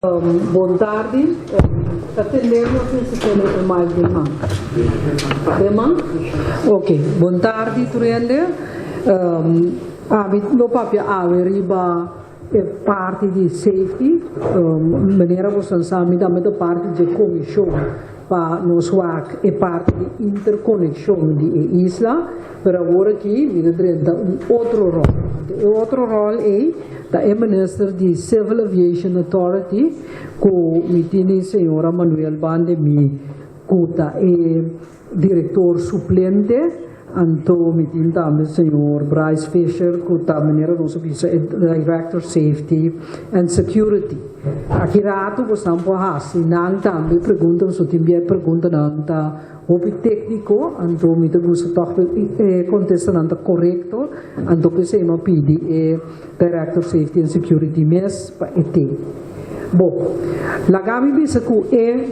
Bon tardi. Ta tende mi of mester tene e mic den man? Den man? Ok. Bon tardi tur hende. Ami lo papia awe riba e parti di safety. Manera boso sa mi tambe ta parti dje komishon pa nos wak e parti di interkonekshon di e isla. Pero awor aki mi ta drenta un otro rol. Anto e otro rol ei ta e minister di Civil Aviation Authority ku mi tini señora Manuel banda mi ku ta e direktor suplente. Anto mi tin tambe señor Bryce Fisher ku ta manera nos a bisa e Director Safety and Security. Aki rato bosnan por hasi nan tambe pregunta pasobra tin bia e preguntanan ta Hopi tékniko, anto mi ta gusta tòg pa e kontestanan ta korekto, anto p'esei mi a pidi e Director Safety and Security mes pa e tin. Bo, laga mi bisa ku e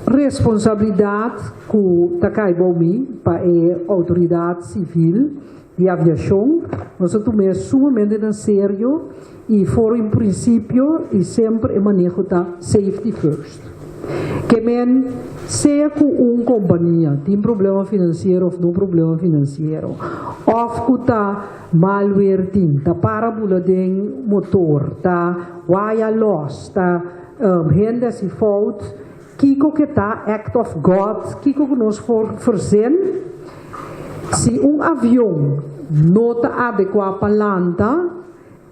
responsabilidat ku ta kai bou mi pa e outoridat sivil di aviashon, nos ta tum'é sumamente na serio i for un prinsipio i semper e maneho ta safety first. Ke men sea ku un kompania tin problema finansiero òf no problema finansiero, òf ku ta mal weer tin, ta para bula den motor, ta waya lòs, ta hende hasi fout, kiko ke ta act of God, kiko ku nos por verzin? Si un avion no ta adekuá pa lanta,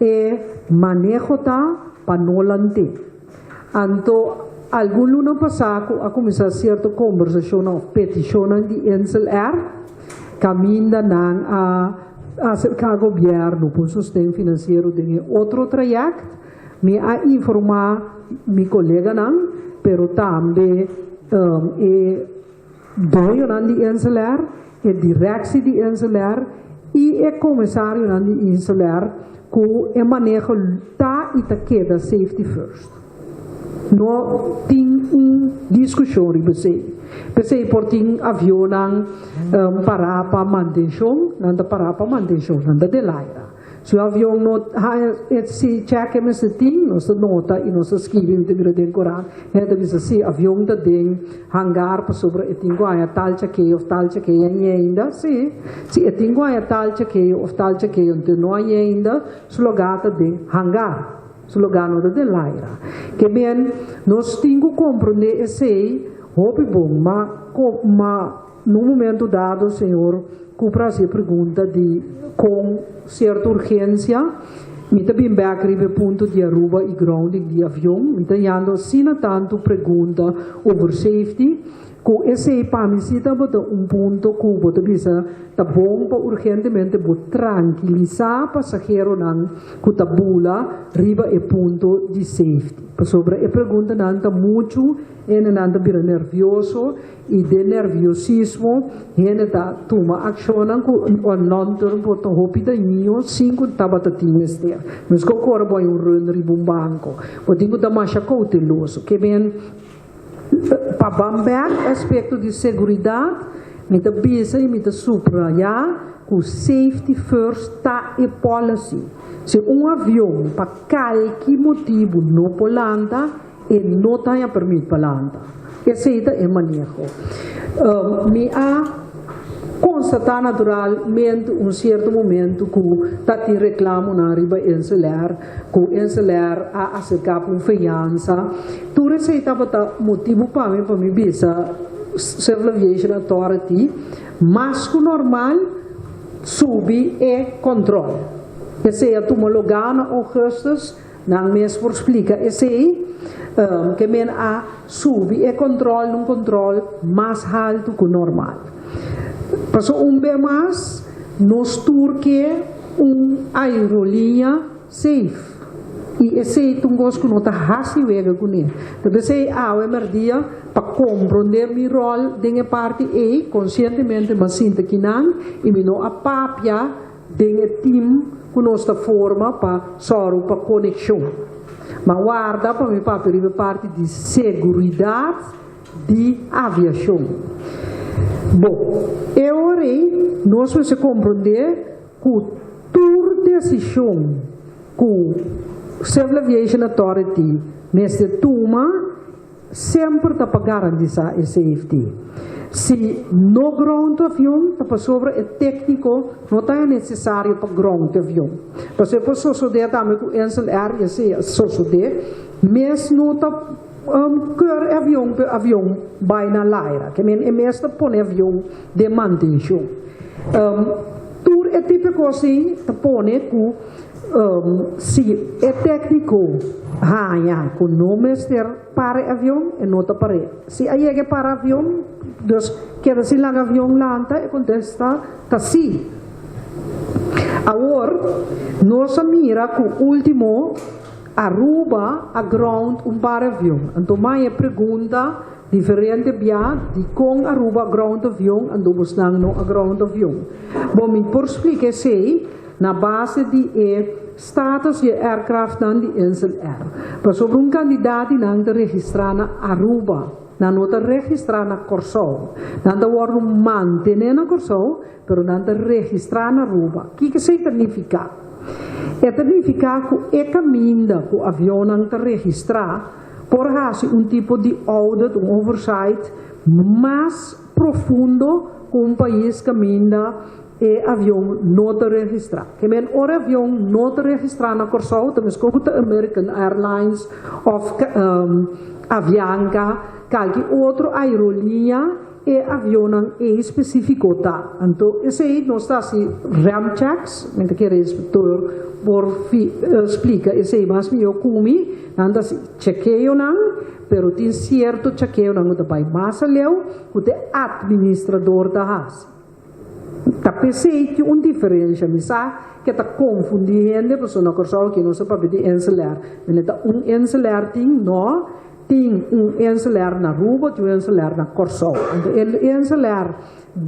E maneho ta pa no lant'é. Anto algun luna pasá ku a kuminsá sierto kombersashonnan òf petishonnan di Insel Air, kaminda nan a aserká gobièrnu pa un sosten finansiero den e otro trayèkt, mi a informá mi koleganan, pero tambe e doñonan di Insel Air, e directie di Insel Air y e comisarionan di Insel Air cu e maneho ta y ta keda safety first. No tin un discusion riba esey. P'esey por tin avionnan para pa mantencion, nan ta para pa mantencion, nan ta den laira. Su avion no haña e si cheque mester tin, nos ta nota y nos ta skibi, mi ta mira den corant, hende ta bisa si avion ta den hangar pasobra e tin cu haña tal chakeo of tal chakeo ainda, si, si e tin cu haña tal chakeo of tal chakeo enton no haña ainda, su loga ta den hangar, su loga no ta den laira. Ke men nos tin cu comprende esey hopi bon, ma ma. Na un momento dado señor Cooper a haci e pregunta di con cierto urgencia mi ta bin bek riba e punto di Aruba y grounding di avion. Mi ta yando asina tanto pregunta over safety cu esey pa mi si tabata un punto cu bo ta bisa ta bon pa urgentemente bo trankilisa pasaheronan cu ta bula riba e punto di safety. Pasobra e preguntanan ta mucho, hendenan ta bira nervioso. I den nerviosismo hende ta tuma akshonnan ku on long term por ta hopi dañino sin ku tabata tin mester. Meskos ku ora bo hay un run riba un banko, bo tin ku ta masha kouteloso. Ke men pa ban bek aspekto di seguridat, mi ta bisa i mi ta subrayá ku safety first ta e policy. Si un avion pa kalki motibu no por lanta, E no ta haña permit pa lanta. Esei ta e maneho. Mi a konstatá naturalmente un sierto momento ku ta tin reklamonan riba Insel Air, ku Insel Air a aserká pa un fiansa. Tur esei tabata motibu pa mi pa mi bisa Civil Aviation Authority mas ku normal subi e kòntròl. Esei a tuma lugá na ougùstus. Nan mes por splika esei, ke men a subi e kontrol na un kontrol mas haltu ku normal. Pasobra un be mas nos tur ke un aeroliña safe i esei ta un kos ku no ta hasi wega kuné. Ta p'esei awe merdia pa komprondé mi ròl den e parti ei, konsientemente mi a sinta kinan i mi no a papia Den e tim ku nos ta forma pa sòru pa konekshon. Ma warda pa mi papia riba e parti di seguridat di aviashon. Bo, e ora ei nos mester komprondé ku tur desishon ku Civil Aviation Authority. mester tuma semper ta pa garantisá e safety. Si no ground avion ta pasobra e tékniko no ta nesesario pa ground avion. Pasobra e por sosodé tambe ku Insel Air i esei a sosodé mes no ta keur e avion pa e avion bai na laira. Ke men e mes ta pone e avion den mantenshon. Tur e tipo e kos ei ta pone ku si e tékniko haña ku no mester para e avion, e no ta par'é. Si a yega e para avion, dus keda sin laga avion lanta, e kontesta ta sí. Awor, nos a mira ku último Aruba a ground un par avion. Anto mai e pregunta diferente bia dikon Aruba a ground avion anto bosnan no a ground avion. Bo mi por splika esei na base di e status di e aircraftnan di Insel Air. Pasobra un kandidat di nan ta registrá na Aruba, nan no ta registrá na Kòrsou. Nan ta wòrdu mantené na Kòrsou, pero nan ta registrá na Aruba. Kiko esei ta nifiká? E ta nifiká ku e kaminda ku avionnan ta registrá por hasi un tipo di audit, un oversight, mas profundo ku un pais kaminda e avion no ta registrá. Ke men ora e avion no ta registrá na Kòrsou, ta meskos ku ta American Airlines òf Avianca, kalki otro aeroliña, E avionnan ei spesífiko ta. Anto esei nos ta hasi ramp checks, mi ta kere inspektor por splika esei mas mihó ku mi, nan ta hasi chekeonan, pero tin sierto chekeonan ku ta bai mas aleu ku te atministrador ta hasi. Ta p'esei tin un diferensha, mi sa ke ta konfundí hende, pasobra na Kòrsou aki nos ta papia di Insel Air, mene ta un Insel Air tin, no. Tin un Insel Air na Aruba, tin un Insel Air na Kòrsou. Anto e Insel Air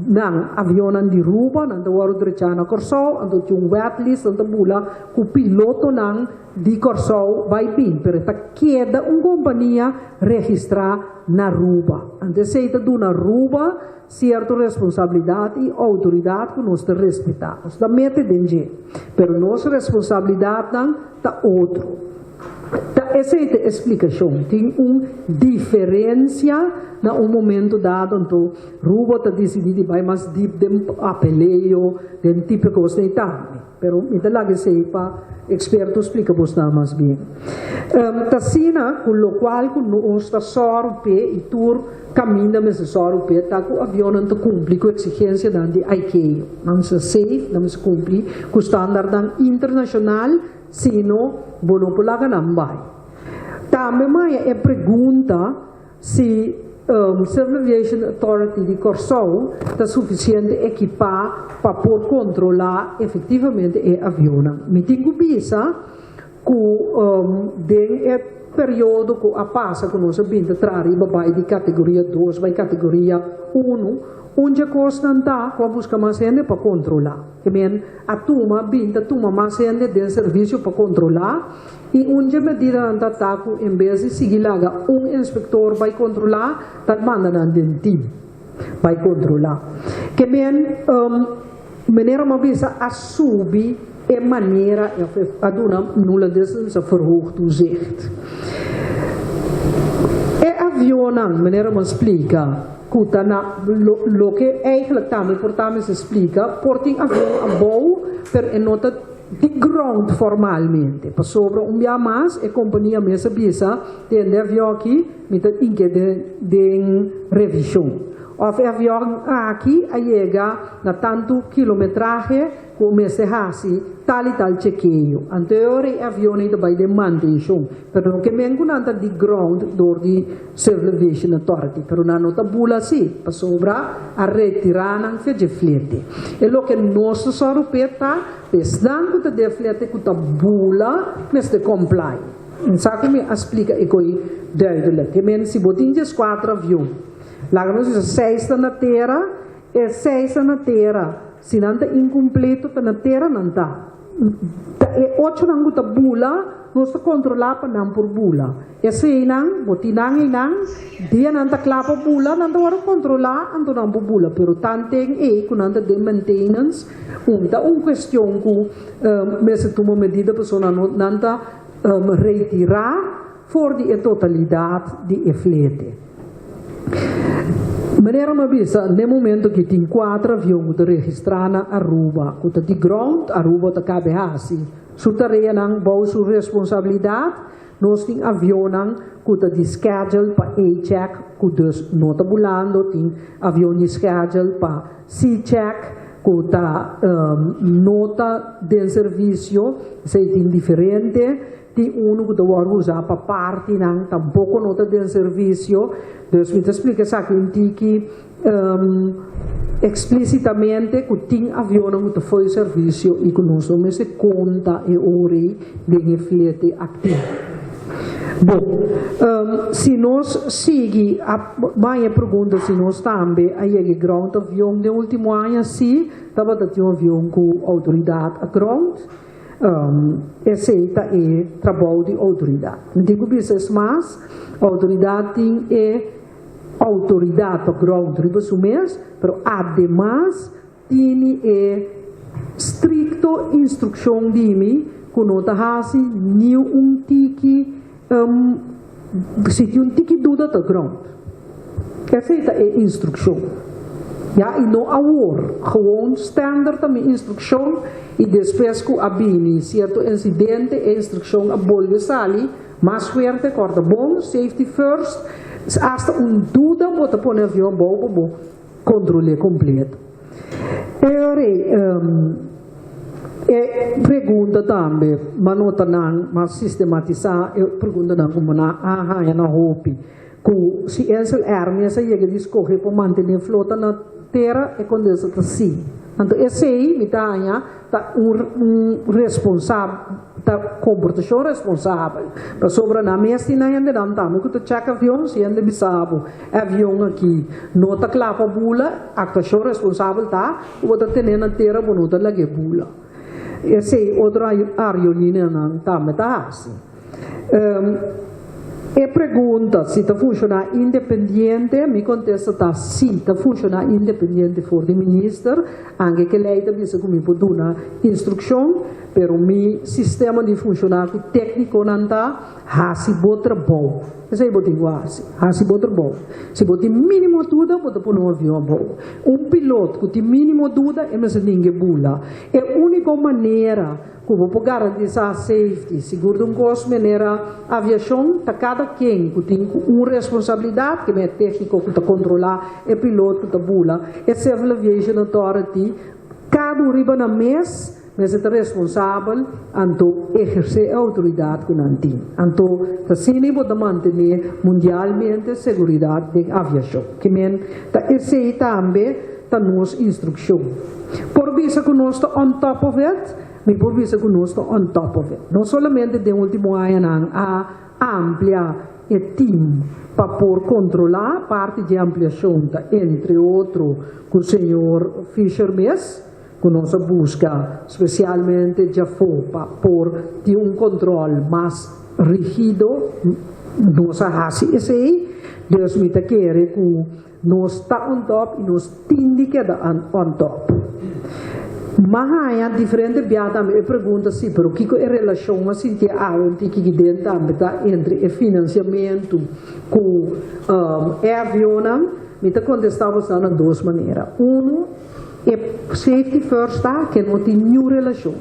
nan avionnan di Aruba nan ta wòrdu drechá na Kòrsou, anto tin un wetlis nan ta bula ku pilotonan di Kòrsou bai bin, pero e ta keda un kompania registrá na Aruba. Anto esei ta duna Aruba sierto responsabilidat i outoridat ku nos ta respetá. Nos ta mete den dje, pero nos responsabilidatnan ta otro. Ta esei ta e splikashon. Tin un diferensia na un momento dado, anto Rubo ta disidí di bai mas dip den papeleo, den tipo e kosnan ei tambe. Pero mi ta laga esei pa eksperto splika bosnan mas bien. Ta asina ku lokual ku nos ta sòru p'e i tur kaminda mester sòru p'e ta ku avionnan ta kumpli ku eksigensianan di ICAO. Nan mester safe, nan mester kumpli ku standartnan internashonal. Sino bo no por laga nan bai. Tambe maya e pregunta si Civil Aviation Authority di Kòrsou ta sufisiente ekipá pa por kontrolá efektivamente e avionnan. Mi tin ku bisa ku den e periodo ku a pasa ku nos a bin ta traha riba bai di kategoria dos bai kategoria unu, un dje kosnan ta ku a buska mas hende pa kontrolá. E men a tuma bin ta tuma mas hende den servisio pa kontrolá i un dje medidanan ta ta ku en bes di sigui laga un inspektor bai kontrolá ta manda nan den tim bai kontrolá. Ke men manera mi a bisa a subi e manera a duna Nulandesnan ta bisa verhoogd toezicht. E avionnan manera mi a splika. Ku ta na loke eigenlijk tambe por ta mester splika, por tin avion abou, pero e no ta di ground formalmente. Pasobra un bia mas e kompania mes a bisa, tende avion aki mi ta inke den revishon. Òf e avion aki a yega na tantu kilometrahe Ku mester hasi tal i tal chekeo. Anto e ora e avionnan ta bai den mantenshon. Pero no ke men ku nan ta di ground dor di Civil Aviation Authority. Pero nan no ta bula si, pasobra a retirá nan fe dje flete. E loke nos ta sòru p'e ta pa esnan ku ta den flete ku ta bula mester comply. Mi sa ku mi a splika e koi duidelijk. Ke men si bo tin dieskuater avion, laga nos bisa seis ta na tera, E seis ta na tera. Si nan ta inkumpleto, ta na tera nan ta. Ta e ochonan ku ta bula, nos ta kontrolá pa nan por bula. Eseinan, bo tin nan einan, dia nan ta kla pa bula, nan ta wòrdu kontrolá, anto nan por bula. Pero tanten ei ku nan ta den maintenance, un ta un kuestion ku mester tuma medida pasobra nan ta retirá. for di e totalidat di e flete. Manera mi a bisa, n'e momento ki tin kuater avion ku ta registrá na Aruba ku ta di ground, Aruba ta kabe hasi su tareanan bou su responsabilidat. Nos tin avionnan ku ta di schedule pa A-check ku dus no ta bulando, tin avion di schedule pa C-check ku ta no ta den servisio, esei tin diferente, tin unu ku ta wòrdu usá pa partinan tampoko no ta den servisio, dus mi ta splika esaki un tiki Eksplísitamente ku tin avionnan ku ta fo'i servisio i ku nos no mester konta e ora ei den e flete aktivo. Bon, si nos sigui a baña e pregunta si nos tambe a yega e ground avion den último aña, sí, tabata tin un avion ku outoridat a ground. Esei ta e trabou di outoridat. Mi tin ku bisa es mas, outoridat tin e Outoridat pa ground riba su mes, pero ademas tini e strikto instrukshon di mi ku no ta hasi ni un tiki si tin un tiki duda ta ground. Esei ta e instrukshon. Ya i no awor, gewoon standard ta mi instrukshon i despues ku a bini sierto insidente e instrukshon a bolbe sali. Mas fuerte corda bon, safety first, hasta un duda bo ta pone avion abou pa bo controle completo. E ora ei e pregunta tambe, ma nota nan mas sistematisa e preguntanan como nan a haya na hopi, cu si Insel Air mes a yega di scoge pa mantene flota na tera, e contesta ta si. Anto esey mi ta haña ta un responsab ta komportashon responsabel pasobra nan mes tin nan hendenan tambe ku ta chèk avion si hende bisa bo e avion aki no ta kla pa bula aktuashon responsabel ta ku bo ta tene na tera bo no ta lag'é bula esei otro aerolineanan tambe ta hasi. E pregunta si ta funshoná independiente, mi kontesta ta si, ta funshoná independiente for di minister, anke ke lei ta bisa ku mi por duna instrukshon, pero mi sistema di funshoná ku téknikonan ta hasi bo trabou. Esei bo tin ku hasi, hasi bo trabou. Si bo tin mínimo duda, bo ta pone un avion abou. Un pilot ku tin mínimo duda, e mester tin ke bula. E úniko manera Ku bo por garantisá safety, sigur di un kos manera aviashon ta kada ken ku tin ku un responsabilidat, ke men e tékniko ku ta kontrolá e pilot ku ta bula, e Civil Aviation Authority, kada un riba nan mes mester ta responsabel anto ehersé e outoridat ku nan tin. Anto ta asina bo ta mantené mundialmente seguridat den aviashon. Ke men ta esei tambe ta nos instrukshon. Por bisa ku nos ta on top of it? Mi por bisa ku nos ta on top of it. No solamente den ultimo añanan a amplia e team pa por kontrolá, parti dje ampliashon ta entre otro ku señor Fischer mes, ku nos a buska spesialmente djafó pa por tin un kontrol mas rigido, nos a hasi esei. Dus mi ta kere ku Nos ta on top y nos tin di keda on top. M'a haña diferente bia tambe e pregunta si, pero kiko e relashon m'a sinti awe un tiki ki den tambe ta entre e financiamentu ku e avionnan? Mi ta kontestá boso na dos manera. Uno, e safety first ta ke no tin niun relashon.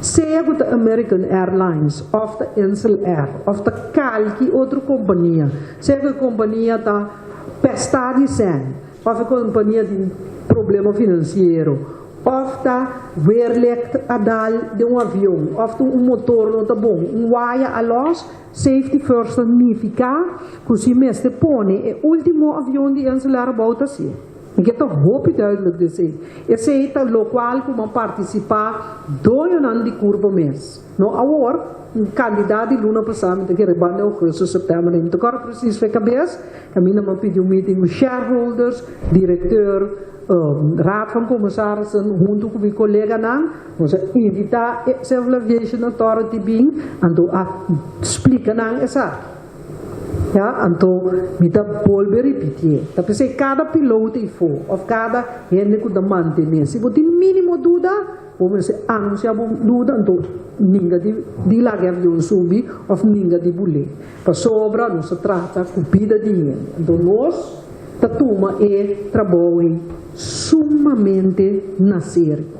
Sea ku ta American Airlines òf ta Insel Air òf ta kalki otro kompania, sea ku e kompania ta pèstá di sèn òf e kompania tin problema finansiero òf ta weerlicht a dal den un avion òf ta un motor no ta bon, un waya a lòs, safety first ta nifiká ku si mester pone e último avion di Insel Air abou ta hasié. Mi ke ta hopi duidelijk di esei. Esei ta lokual ku bo partisipá doñonan di kurpo mes. No awor, un kandidat di luna pasá, mi ta kere banda augustus, sèptèmber, mi ta kòrda presis fe kabes, kaminda mi a pidi un meeting ku shareholders, direkteur, raad van commissarissen huntu ku mi koleganan. Nos a invitá e Civil Aviation Authority bin, anto a splika nan esaki. Ya, anto mi ta bolbe ripitié. Ta p'esei kada piloto ei fo, òf kada hende ku ta mantené, si bo tin mínimo duda, Bo mester anunsiá bo duda, anto ninga di di laga e avion subi òf ninga di bul'é. Pasobra nos ta trata ku bida di hende. Anto nos ta tuma e trabou ei sumamente na serio.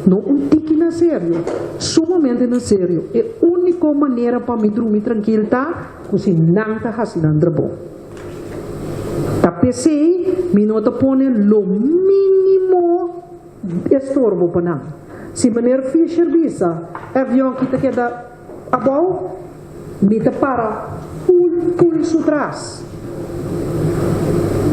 No un tiki na serio, sumamente na serio. E úniko manera pa mi drumi trankil ta ku si nan ta hasi nan trabou. Ta p'esei mi no ta pone lo mínimo estorbo pa nan. Si meneer Fischer bisa e avion aki ta keda abou, mi ta para ful ful su tras.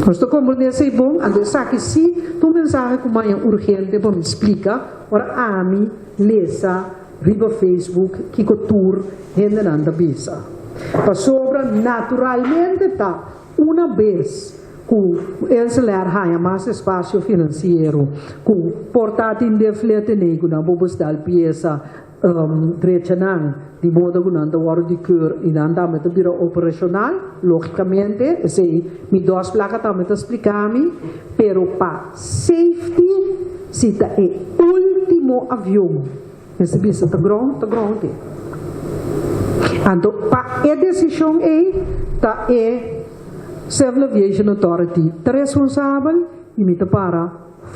Nos ta komprendé esei bon? Anto esaki sí ta un mensahe ku maña urgente pa mi splika ora ami lesa riba Facebook kiko tur hendenan ta bisa. Pasobra naturalmente ta una bes ku Inselair haña mas espasio finansiero ku por ta tin den flete nei ku nan por bestel piesa drecha nan di modo ku nan ta wòrdu di keur i nan tambe ta bira operashonal, lógikamente esei mi dos plaka tambe ta splika mi, pero pa safety si ta e último avion mester bisa ta ground ta ground e. Anto pa e desishon ei ta e Civil Aviation Authority ta responsabel i mi ta para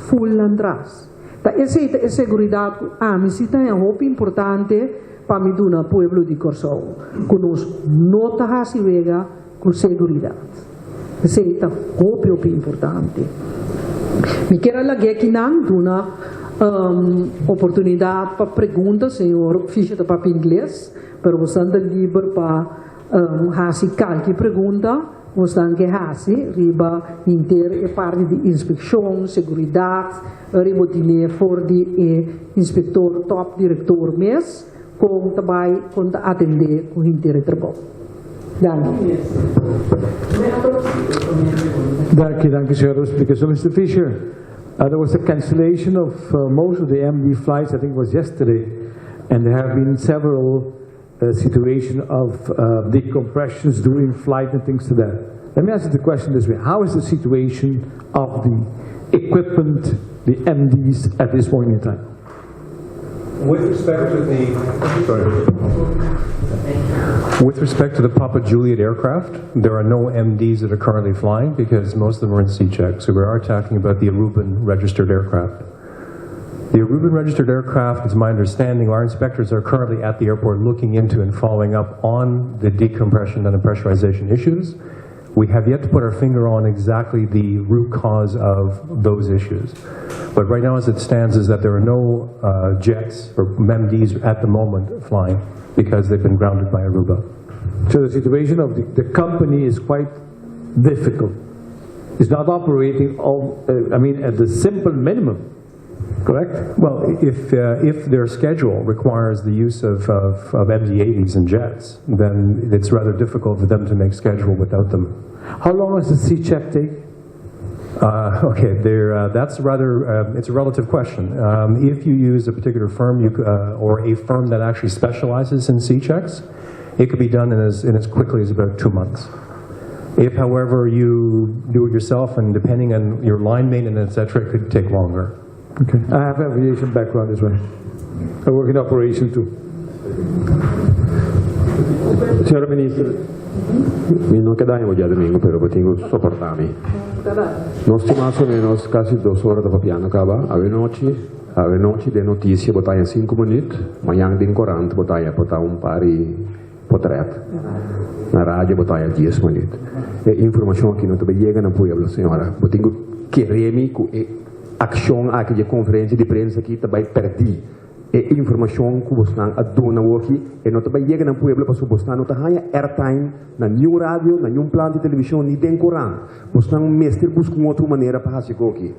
full nan tras. Ta esei ta e seguridat ku ami si ta haña hopi importante pa mi duna pueblo di Kòrsou, ku nos no ta hasi wega ku seguridat. Esei ta hopi hopi importante. Mi kier a lag'é akinan duna oportunidat pa pregunta, señor Fischer ta papia ingles, pero bosan ta liber pa hasi kalki pregunta bosnan ke hasi riba henter e parti di inspekshon, seguridat, riba tine for di e inspektor top direktor mes kon ta bai kon ta atende ku henter e trabou. Danki. Danki, danki señora Speaker. So Mr. Fisher, there was a cancellation of most of the MD flights, I think it was yesterday, and there have been several situation of decompressions during flight and things like that. Let me ask you the question this way. How is the situation of the equipment, the MDs, at this point in time? With respect to the, sorry. With respect to the Papa Juliet aircraft, there are no MDs that are currently flying because most of them are in C check. So we are talking about the Aruban registered aircraft. The Aruban registered aircraft, it's my understanding, our inspectors are currently at the airport looking into and following up on the decompression and the pressurization issues. We have yet to put our finger on exactly the root cause of those issues. But right now, as it stands, is that there are no jets or MDs at the moment flying because they've been grounded by Aruba. So the situation of the company is quite difficult. It's not operating, all, I mean, at the simple minimum, correct? Well, if their schedule requires the use of MD-80s and jets, then it's rather difficult for them to make schedule without them. How long does the C check take? Okay, there, that's rather, it's a relative question. If you use a particular firm or a firm that actually specializes in C checks, it could be done in as quickly as about 2 months. If, however, you do it yourself and depending on your line maintenance, et cetera, it could take longer. Okay. I have aviation background as well. I work in operation too. Señora Minister, mi no ke daña djadumingu, pero bo tin ku soportá mi. Nos tin mas o ménos kasi 2 ora ta papiando kaba. Awe nochi den notisia bo ta haña 5 minüt, mañan den korant bo ta haña por ta un par di potrèt. Na radio bo ta haña 10 minüt. E informashon aki no ta yega na pueblo, señora. Bo tin ku kere mi ku e akshon aki di konferensia di prensa aki ta bai pèrdí. E informashon ku boso a duna aki, e no ta bai yega na pueblo pasobra boso no ta haña airtime na ningun radio, na ningun planta di televishon, ni den korant. Boso mester buska un otro manera pa hasi aki.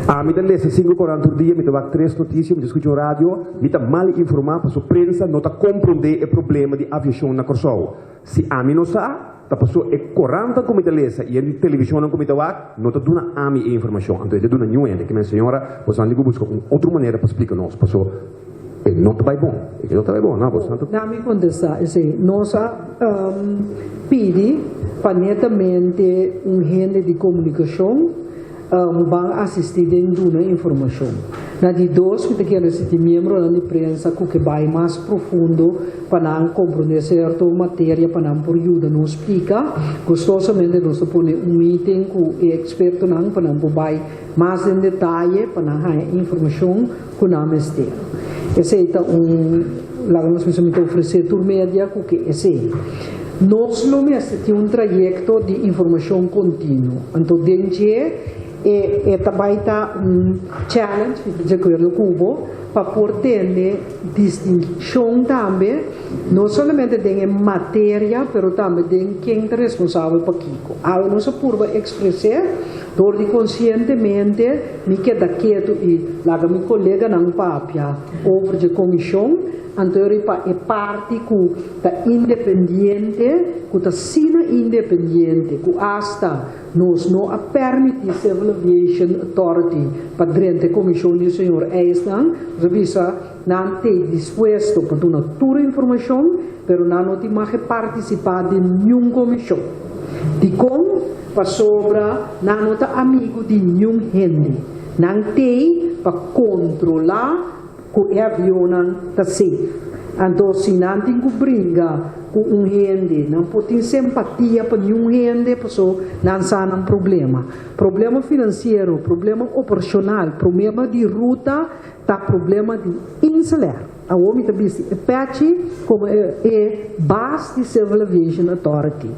Ami ta lesa sinku korant tur dia, mi ta wak tres notisia, mi ta skucha radio, mi ta mal informá, pasobra prensa no ta komprondé e problema di aviashon na Kòrsou. Si ami no sa, ta pasobra e korant ku mi ta lesa i e televishon ku mi ta wak, no ta duna ami e informashon. Anto, e ta duna ningun hende. Ke men señora, boso tin ku buska un otro manera pa splika nos, pasobra e no ta bai bon. E no ta bai bon, no, boso ta Laga mi kontestá, esei, nos a pidi pa netamente un hende di komunikashon ban asistí den duna informashon. Na di dos, mi ta kere si tin miembronan di prensa ku ke bai mas profundo pa nan komprondé sierto materia pa nan por yuda nos splika. Gustosamente nos ta pone un meeting ku e ekspertonan pa nan por bai mas den detaye pa nan haña e informashon ku nan mester. Esei ta un, laga nos bisa mi ta ofresé tur media ku ke esei. Nos lo mester tin un trayekto di informashon kontinuo. Anto den dje. E e ta bai ta un challenge, mi ta di akuerdo ku bo, pa por tene distinshon tambe, no solamente den e materia, pero tambe den ken ta responsabel pa kiko. Awe nos a purba ekspres'é dor di konsientemente mi keda ketu i laga mi koleganan papia over dje komishon, anto eri pa e parti ku ta independiente, ku ta asina independiente ku asta Nos no a permiti Civil Aviation Authority pa drenta e komishon di señor Eisnan. Nos a bisa nan t'e dispuesto pa duna tur informashon, pero nan no tin mag e partisipá den niun komishon. Dikon? Pasobra nan no ta amigu di niun hende. Nan t'ei pa kontrolá ku e avionnan ta safe. Anto si nan tin ku bringa ku un hende, nan por tin sempatia pa niun hende paso nan sa nan problema. Problema finansiero, problema operashonal, problema di ruta ta problema di InselAir. Awor mi ta bisti e pechi komo e bas di Civil Aviation Authority.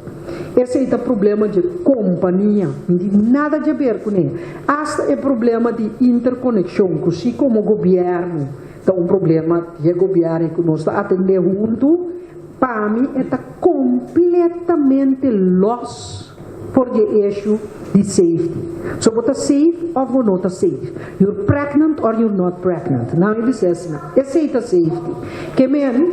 Esei ta problema dje kompania, no tin nada dje ber kuné. Asta e problema di interkonekshon ku si komo gobièrnu ta un problema di e gobièrnu i ku nos ta atendé huntu, pa mi e ta kompletamente lòs for di e issue di safety. So bo ta safe òf bo no ta safe. You're pregnant or you're not pregnant. Nan e bisa asina. Esei ta safety. Ke men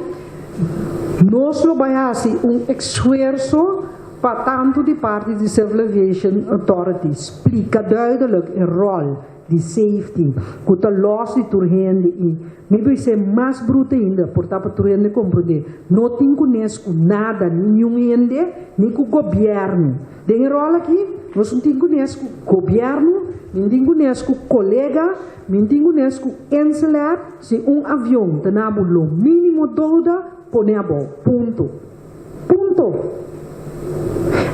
nos lo bai hasi un esfuerso pa tantu di parti di Civil Aviation Authority splika duidelijk e ròl di safety ku ta lòs di tur hende i mi bisa e mas bruto ainda por ta pa tur hende komprondé no tin kunes ku nada ni niun hende ni ku gobièrnu den e ròl aki nos no tin kunes ku gobièrnu mi no tin kunes ku kolega mi no tin kunes ku InselAir si un avion ta na bo lo mínimo douda pone abou punto. Punto.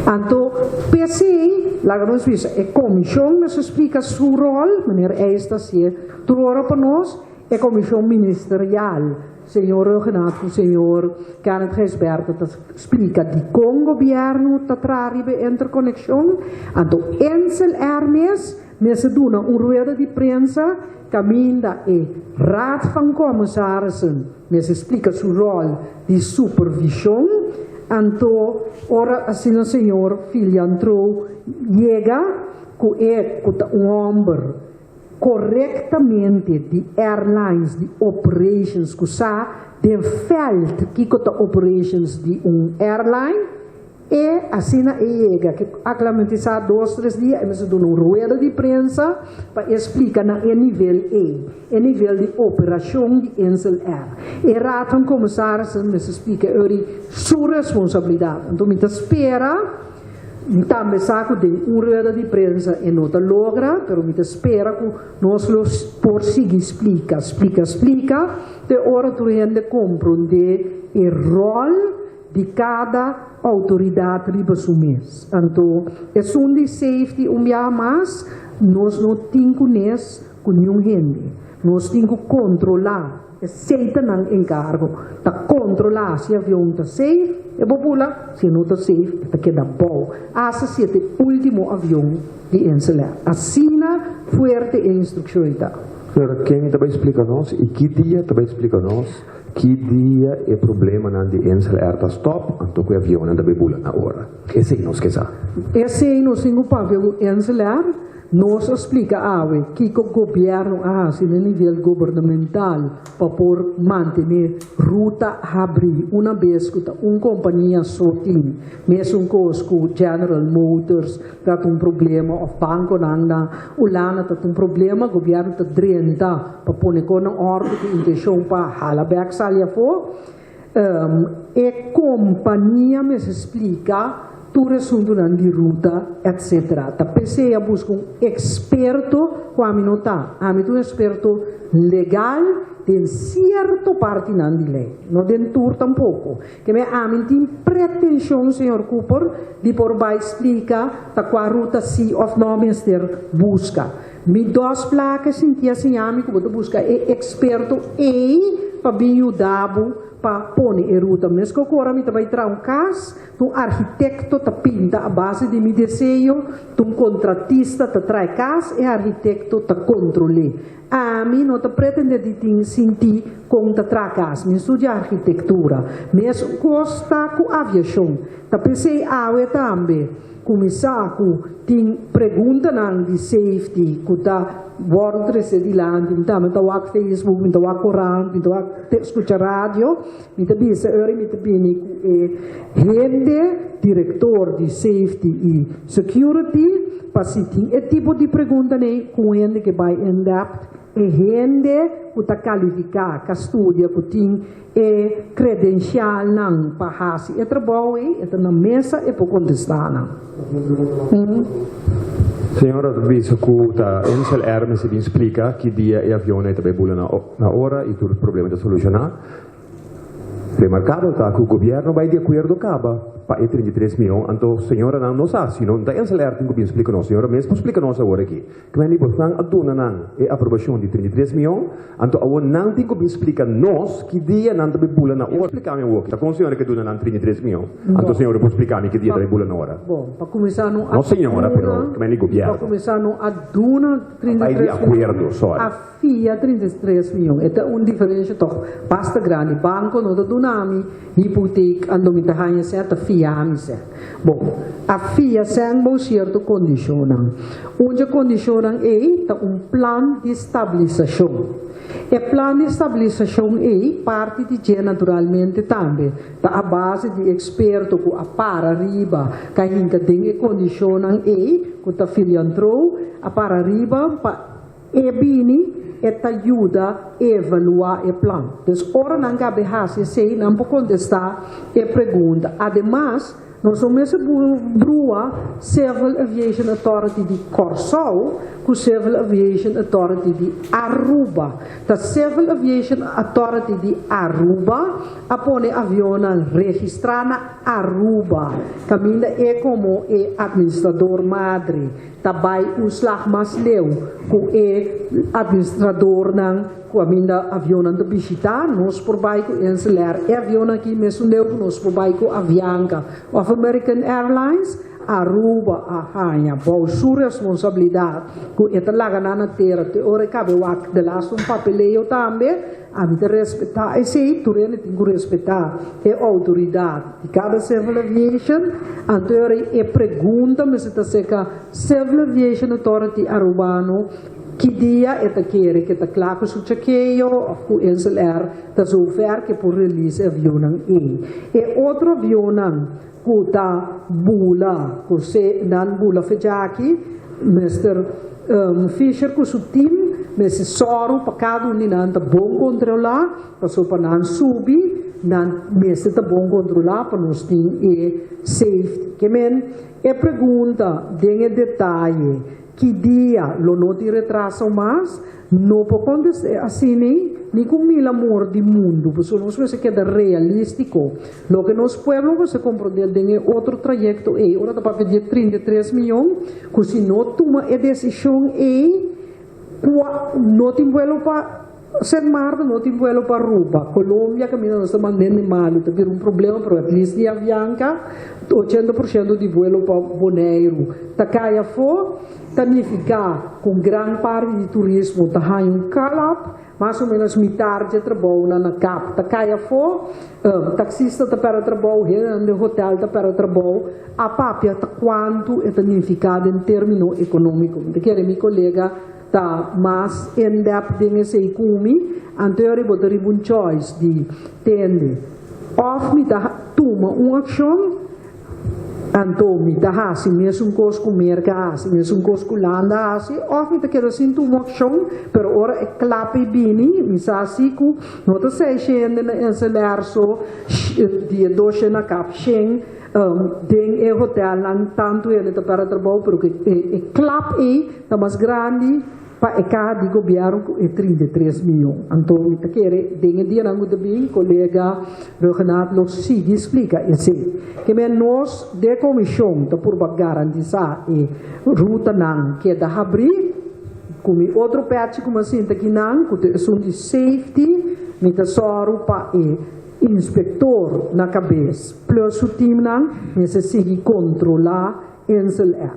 Anto, p'esei, laga nos bisa, e komishon mester splika su ròl, manera eis ta hasié tur ora pa nos, e komishon ministerial, señor Rhuggenaath ku señor Kenneth Gijsbertha ta splika dikon gobièrnu ta traha riba e interkonekshon. Anto, InselAir mes mester duna un rueda di prensa kaminda e Raad van Commissarissen, Mester splika su ròl di supervishon. Anto ora asina señor Filiantro yega ku e ku ta un hòmber korektamente di airlines di operations ku sa den vèlt kiko ta operations di un airline, E asina e yega ke aklamentisa dos tres dia e mester duna un rueda di prensa pa e splika na e nivel ei, e nivel di operashon di Insel Air. E Raad van Commissarissen mester splika euri su responsabilidat. Anto mi ta spera, mi tambe sa ku den un rueda di prensa e no ta logra, pero mi ta spera ku nos lo por sigui splika, splika, splika te ora tur hende komprondé e ròl di kada outoridat riba su mes. Anto esun di safety un biaha mas nos no tin ku nes ku niun hende. Nos tin ku kontrolá, esei ta nan enkargo, ta kontrolá si avion ta safe e por bula, si e no ta safe e ta keda bou, asta si e ta e ultimo avion di InselAir. Asina fuerte e instrukshon ei ta. Pero ken ta bai splika nos i ki dia ta bai splika nos? Ki dia e problemanan di InselAir ta stop, anto ku e avionnan ta bay bula na ora? Esei nos ke sa. Esei nos tin ku papia ku InselAir. Nos a splika awe kiko gobièrnu a hasi na nivel gubernamental pa por mantené ruta habrí una bes ku ta un kompania so tin. Mesun kos ku General Motors ta ta un problema òf bankonan na Hulanda ta ta un problema, gobièrnu ta drenta Pa pone kon na òrdu ku intenshon pa hala bèk sali afó, e kompania mester splika Tur asuntunan di ruta etc. Ta p'esei a buska un eksperto ku ami no ta. Ami ta un eksperto legal den sierto partinan di lei, no den tur tampoko. Keme ami tin pretenshon, señor Cooper, di por bai splika ta kua ruta si òf no mester buska. Mi dos plaka sinti a siña mi ku bo ta buska e eksperto ei pa bin yuda bo pa pone e ruta. Meskos ku ora mi ta bai traha un kas, Un arkitekto ta pinta a base di mi deseo, t'un kontratista ta trae kas, e arkitekto ta kontrol'é. Ami no ta pretendé di tin sintí kon ta traha kas, mi studia arkitektura. Mes kos ta ku aviashon. Ta p'esei awe tambe ku mi sa ku tin preguntanan di safety ku ta wòrdu tresé dilanti, mi tambe ta wak Facebook, mi ta wak korant, mi ta wak skucha radio. Mi ta bisa ora mi ta bini ku e hende, direktor di safety i security, pa si tin e tipo di preguntanan ku un hende ke bai in depth, e hende ku ta kalifiká, ka studia, ku tin e kredensialnan pa hasi e trabou ei, e ta na mesa e por kontestá nan. Señora ta bisa ku ta Insel Air mester bin splika ki dia e avionnan ei ta bai bula na ora i tur problema ta solushoná. Remarkabel ta ku gobièrnu bai di akuerdo kaba pa e 33 mion, anto señoranan no sa si no ta Insel Air tin ku bin splika nos. Señora mes por splika nos awor aki. Kmeni bosnan a duna nan e aprobashon di 33 mion, anto awor nan tin ku bin splika nos ki dia nan ta bai bula na ora. Splika mi awor, ta kon señora ke duna nan 33 mion, anto señora por splika mi ki dia ta bai bula na ora? Bon, pa kuminsá no a No señora, pero kmeni duna, gobièrnu. pa kuminsá no a duna Bai di 33 mion, akuerdo, sorry. a Fia 33 mion. E ta un diferensha tòg basta grandi. Banko no ta duna mi hipotek anto mi ta haña sèn, ta fia mi sèn. Bon, a fia sèn bou sierto kondishonnan. Un dje kondishonnan ei ta un plan di stabilisashon. E plan di stabilisashon ei, parti di dje naturalmente tambe ta a base di eksperto ku a para riba ka hinka den e kondishonnan ei ku ta filiantrou a para riba pa E bini, e ta yuda evaluá e plan. Dus ora nan gabe hasi esei, nan por kontestá e pregunta. Ademas, nos no mester brua Civil Aviation Authority di Kòrsou ku Civil Aviation Authority di Aruba. Ta Civil Aviation Authority di Aruba a pone avionnan registrá na Aruba, kaminda e komo e administrador madre. Ta bai un slag mas leu ku e administradornan ku aminda avionnan ta bishitá. Nos por bai ku Insel Air. E avionnan aki mesun leu ku nos por bai ku Avianca òf American Airlines. Aruba a haña bou su responsabilidat ku e ta laga nan na tera te ora e kabe wak de laatste un papeleo tambe. Ami ta respetá esei, tur hende tin ku respetá e outoridat di kada Civil Aviation. Anto e ora e pregunta mester ta serka Civil Aviation Authority Arubano ki dia e ta kere ke ta kla ku su chekeo òf ku Insel Air ta zover ke por release e avionnan ei. E otro avionnan ku ta bula ku se nan bula fechaki, Mister Fisher ku su team mester sòru pa kada un di nan ta bon kontrolá, pasobra pa nan subi nan mester ta bon kontrolá pa nos tin e safety. Ke men e pregunta den e detaye ki dia lo no tin retraso mas, No por contest'é asina ni cu mil amor di mundu, pasobra nos mester keda realistico. Loke nos pueblo mester comprende den e otro trayecto ey, ora ta papia di e 33 miyon, cu si no tuma e decision ey, cua no tin vuelo pa Sint Maarten, no tin vuelo pa Aruba, Colombia caminda nos ta mand'e malu, ta bira un problema, pero at least di Avianca, 80% di vuelo pa Boneiru ta cay afo. Ta nifiká ku un gran parti di turismo ta haña un kalap, mas o ménos mitar dje trabounan na kap ta kai afó, taksista ta pèrdè trabou, hendenan den hotèl ta pèrdè trabou. A papia ta kuantu e ta nifiká den término ekonómiko. Mi ta kere mi kolega ta mas in depth den esei ku mi, anto e ora bo ta riba un choice di tende òf mi ta tuma un akshon. Anto mi ta hasi mesun kos ku Merka a hasi, mesun kos ku Hulanda a hasi, òf mi ta keda sin tuma akshon, pero ora e klap ei bini, mi sa si ku no ta seis hende na Insel Air so, di e dos shen na kap shen den e hotelnan tantu hende ta pèrdè trabou, pero ku e klap ei ta mas grandi pa e kaha di gobièrnu ku e 33 mion. Anto mi ta kere den e dianan ku ta bin, kolega Rhuggenaath lo sigui splika esei. Ke men nos de komishon ta purba garantisá e rutanan keda habrí. Ku mi otro pèchi ku mi a sinta akinan, ku ta esun di safety, mi ta sòru pa e inspektor na kabes plus su timnan mester sigui kontrolá Insel Air.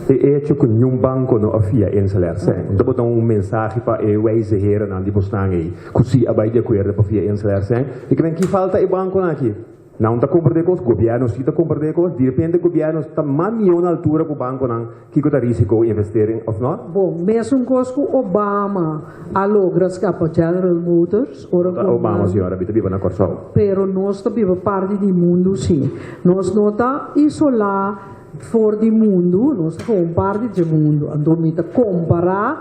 E echo ku niun banko no a fia Insel Air sèn, no ta bota un mensahe pa e wijze herennan di bosnan ei ku si a bai di akuerdo pa fia Insel Air sèn? I kimen ki falta e bankonan aki? Nan ta kumpra de kos, gobièrnu si ta kumpra de kos, direpente gobièrnu ta mas mihó na altura ku bankonan kiko ta risiko investering òf nò. Bon, mesun kos ku Obama a logra skapa General Motors ora ku. Obama señora mi ta biba na Kòrsou. Pero nos ta biba parti di mundu sí. Nos no ta isolá for di mundu, nos ta komo parti dje mundu. Anto mi ta kompará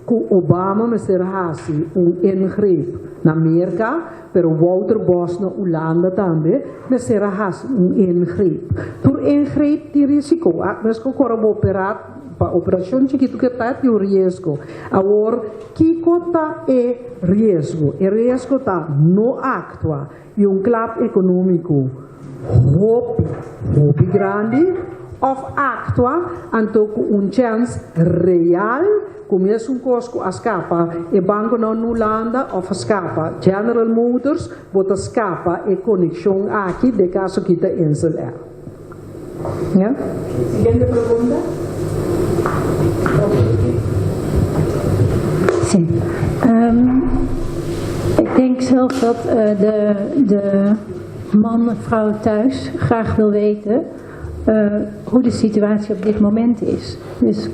ku Obama mester hasi un ingreep na Merka, pero Wouter Bos na Hulanda tambe mester a hasi un ingreep. Tur ingreep tin risiko. Mes ku ora bo operá, pa operashon chikitu ke ta, tin un riesgo. Awor, kiko ta e riesgo? E riesgo ta no aktua i un klap ekonómiko hopi, hopi grandi, òf aktua anto ku un chèns real ku mesun kos ku a skapa e bankonan na Hulanda òf a skapa General Motors, bo ta skapa e konekshon aki, den kaso aki ta Insel Air. Ja? Siguiente pregunta. Sí. Ik denk zelf dat de man of vrouw thuis graag wil weten hoe de situatie op dit moment is. Dus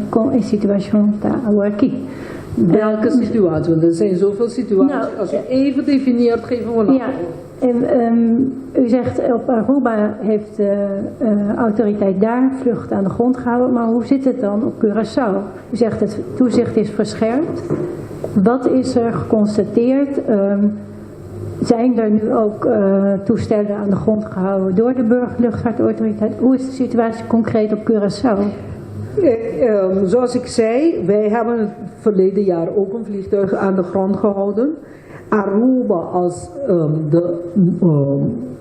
kon e situashon ta aki. Welke situatie? Want er zijn zoveel situaties. Nou, Als u even definieert, geven we een Ja, antwoord. en u zegt op Aruba heeft de autoriteit daar vlucht aan de grond gehouden, maar hoe zit het dan op Curaçao? U zegt het toezicht is verscherpt. Wat is er geconstateerd? Zijn er nu ook toestellen aan de grond gehouden door de burgerluchtvaartautoriteit? Hoe is de situatie concreet op Curaçao? Zoals ik zei, wij hebben het verleden jaar ook een vliegtuig aan de grond gehouden. Aruba als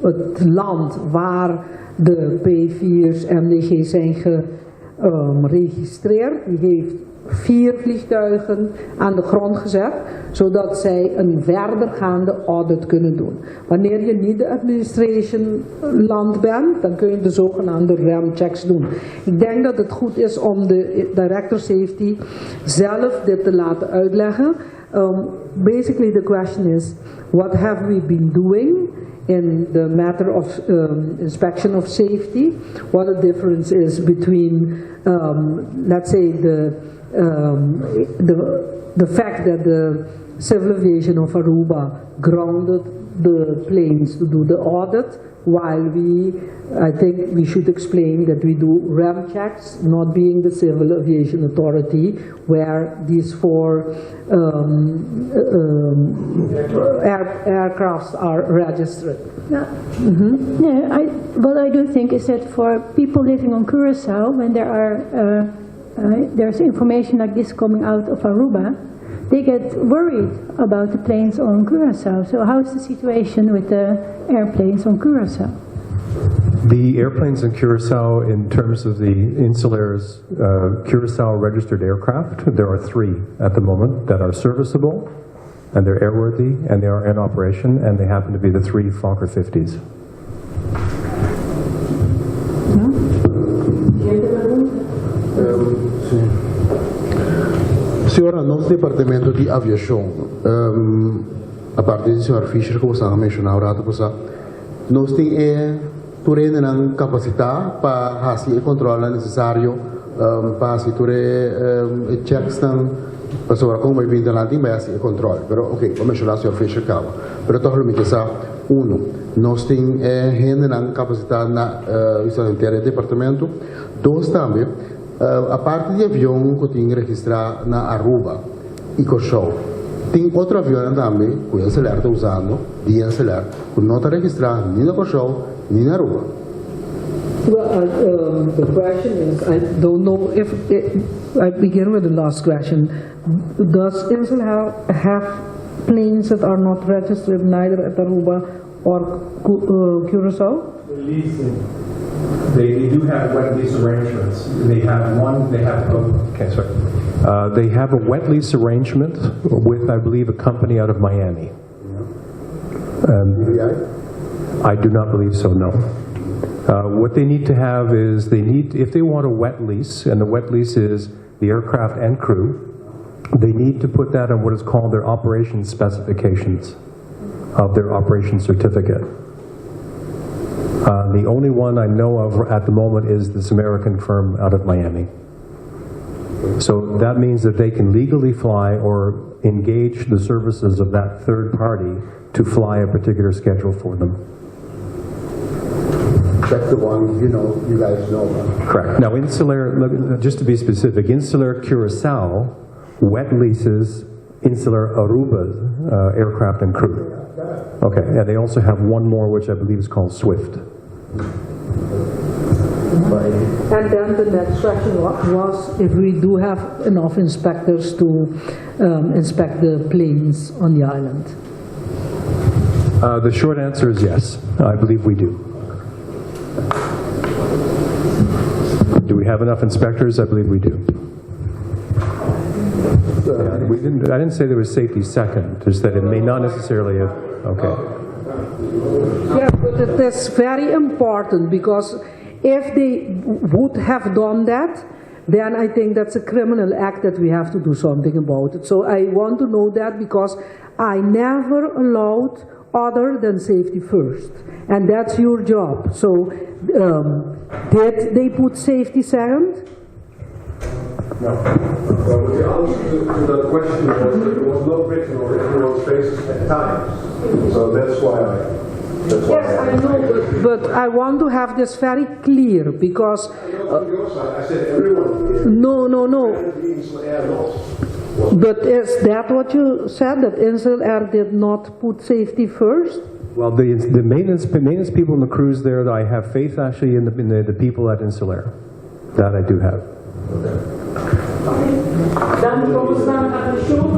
het land waar de P4's MDG zijn geregistreerd, die heeft 4 vliegtuigen aan de grond gezet, zodat zij een verdergaande audit kunnen doen. Wanneer je niet de administration land bent, dan kun je de zogenaamde RAM checks doen. Ik denk dat het goed is om de director safety zelf dit te laten uitleggen. Basically the question is, what have we been doing in the matter of inspection of safety? What the difference is between, let's say, the fact that the Civil Aviation of Aruba grounded the planes to do the audit, while I think we should explain that we do RAM checks, not being the Civil Aviation Authority, where these 4 aircrafts are registered. Yeah. Yeah, what I do think is that for people living on Curaçao, when there's information like this coming out of Aruba, they get worried about the planes on Curaçao. So how is the situation with the airplanes on Curaçao? The airplanes in Curaçao, in terms of the Insel Air's Curaçao registered aircraft, there are 3 at the moment that are serviceable, and they're airworthy, and they are in operation, and they happen to be the 3 Fokker 50s. Siguiente pregunta. Sí. Señora, nos departamento di aviashon, aparte di señor Fischer, ku bo a menshoná un ratu pasá, nos tin tur hendenan kapasitá pa hasi e kontrol nesesario, pa hasi tur e checks nan Pasobra kon bai bin adelante bai hasi e control. Pero ok, bo a menshoná, señor Fischer, kaba. Pero toch lo mi ke sa, uno, nos tin hendenan kapasitá na henter e departamento. Dos tambe, aparte di avion ku tin registrá na Aruba i Kòrsou, tin otro avion tambe ku Insel Air ta usando, di Insel Air, ku no ta registrá ni na Kòrsou ni na Aruba. Well, the question is, I don't know if it, I begin with the last question. Does Insel have planes that are not registered neither at Aruba or Curacao? Leasing. They do have wet lease arrangements. They have one, they have, oh, okay, sorry. They have a wet lease arrangement with, I believe, a company out of Miami. BVI? I do not believe so, no. What they need to have is they need, if they want a wet lease, and the wet lease is the aircraft and crew, they need to put that on what is called their operation specifications of their operation certificate. The only one I know of at the moment is this American firm out of Miami. So that means that they can legally fly or engage the services of that third party to fly a particular schedule for them. That's the one you guys know about. Correct. Now, Insel Air, just to be specific, Insel Air Curacao wet leases Insel Air Aruba's aircraft and crew. Okay, and they also have one more, which I believe is called Swift. And then the next question was if we do have enough inspectors to inspect the planes on the island. The short answer is yes. I believe we do. Do we have enough inspectors? I believe we do. Yeah, we didn't, I didn't say there was safety second, just that it may not necessarily have, okay. Yeah, but it is very important because if they would have done that, then I think that's a criminal act that we have to do something about it. So I want to know that because I never allowed other than safety first. And that's your job. So did they put safety second? No. Well, the answer to that question was that it was not written on everyone's faces at times. So that's why Yes, I know, but I want to have this very clear because, On your side, I said everyone. No. The Insel Air not. But is that what you said, that Insel Air did not put safety first? Well, the maintenance people and the crews there, I have faith actually in the people at Insel Air. That I do have. Dan komen we naar de show.